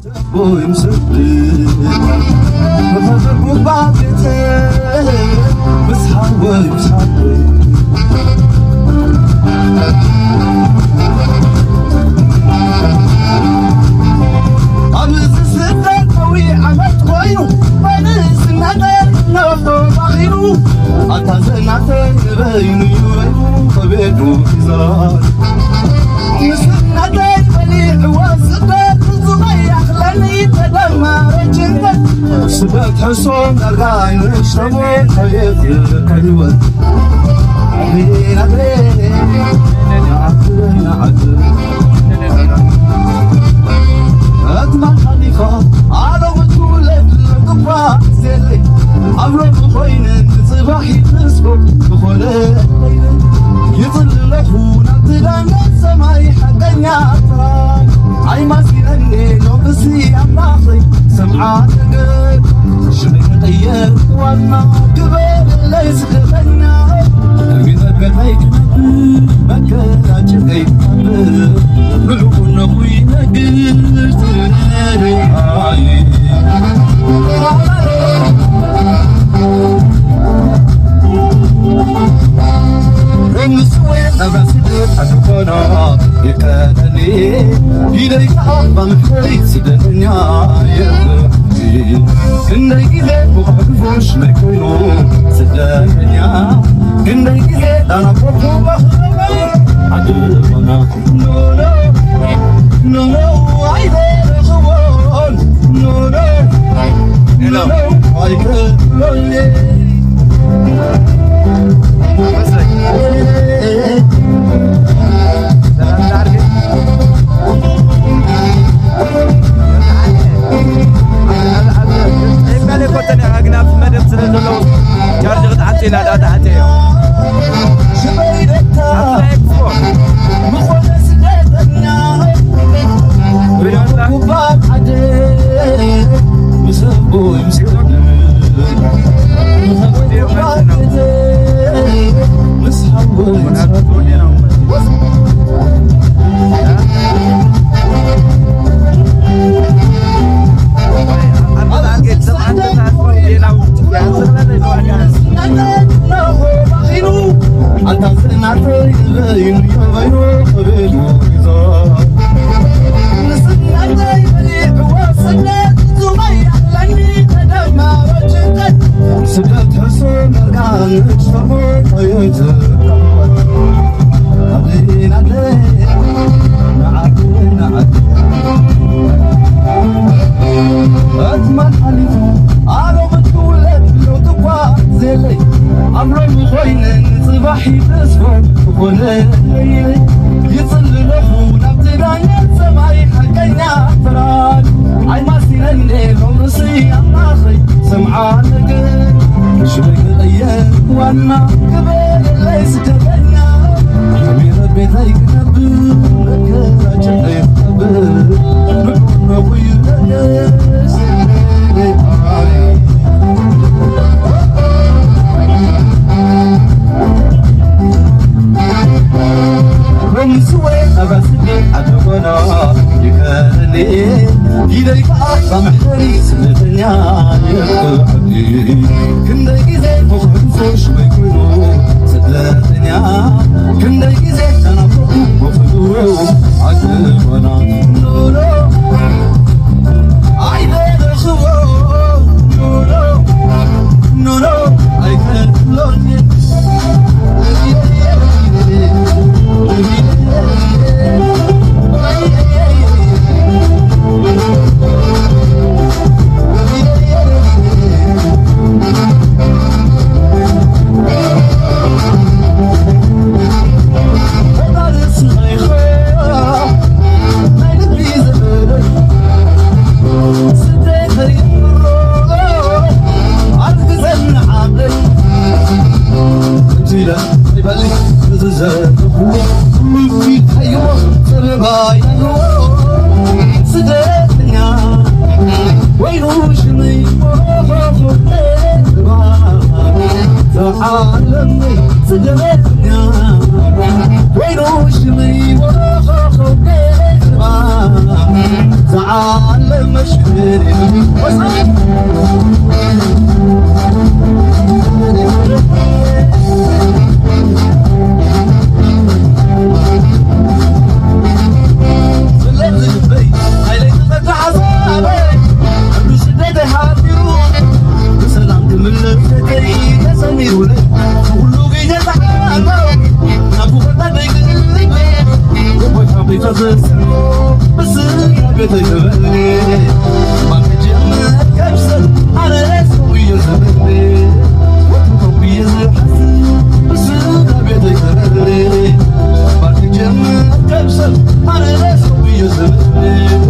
ሰቦይ ምስ ሰብእ ብኸብር ጉባኤ ምስ ሓወይ ምስ ሓወይ ኣብ እዚ ስደት ነዊሕ ዓመት ኮይኑ፣ ባይንስናተይ ነፍቶ ባኺኑ፣ ኣታ ዘናተይ ንበይኑ እዩ በይኑ ከቤዱ ሒዛ። ምስናተይ በሊዕዎ ስደት ፍጹም ኣይኣኽለኒ ተደማረ ጭንቀት። ስደት ሕሶም ዳርጋ ኣይንእሽተሞ ከየት ከይወት። ኣትማን ሓሊፋ ኣሎም ትውለድ እኳ ዜለይ ኣብ ሎሚ ኮይነ ንጽባሕ ይትስቦ ዝኾነ ይጽልለኹ ናብቲ ዳንገት ሰማይ ሓቀኛ ጥራይ ኣይማሲለኒ ሎምሲ ኣምላኸይ ሰምዓ ነገር ሽመይ ተቐየር ዋና ግበረለይ ስደተኛ እግሪ ዘርገታይ ክነብር መከራ ጭንቀይ ክነብር ምሉእ ኩነኹ ይነግር ትርኣይ ምስወ ኣብ ስደት ኣድኮና ይከተኒ ኢለይ ከኣ ባምሕረይ ስደተኛ የብሒ ክንደይ ግዜ ብቑሕድፎሽ መይኮይኑ ስደተኛ ክንደይ ግዜ ዳናቦኩ ባኽረበ ዓዲ ዝኾና ኖኖ ኖኖ ኣይደረኽዎን ኖኖ ኖኖ ኣይከሎሌ ቻርጅ ክትዓጽ ኢላ ዳታ ዓጽ እዮ። ስደት ሕሱም ኣልጋ ንእሽተሞ ቆየት ኣደይ ናደይ ንዓዲ ንዓዲ ኣትማን ሓሊፉ ኣሎም ትውለድ ለውጢ እኳ ዘየለይ ኣብ ሎሚ ኮይነ ንጽባሕ ይተስፎ ዝኾነ ይጽልለኹ ናብቲ ዳኛ ሰማይ ሓቀኛ ፍራድ ኣይማሲለን ሎምሲ ኣምላኸይ ሰምዓ ነገር ሽመይ ክቕየር ዋና ክበለለይ ስደተኛ ከመይ ቤተይ ክነብር መከራ ጭንቀይ ክነብር ክንደይ ግዜ ተናፈቁ ወፍሩ ኣትበና ኖኖ ኣይደረኽዎ ኖኖ ኖኖ ኣይከሎኒ ዝዓለመ ሽግር ወፃኢ ስለዚ ልበይ ኣይለይትቐጽ ሓሳበይ ዕብዱ ስደተይ ሓቢሩ ብሰላም ክምለስ ዘተይ ተሰሚሩለይ ንኹሉ ግዜ ጸሓሎ ናብ ጉበታ ደይግልበ ጎይታ ቤተክርስቲያን ብስጋ ቤተይ ክበል ባክጀምር ከብሰል ኣነ ሰውየ ዝብል ወትሮም ብየ ዝሓስብ ብስጋ ቤተይ ክበል ባክጀምር ከብሰል ኣነ ሰውየ ዝብል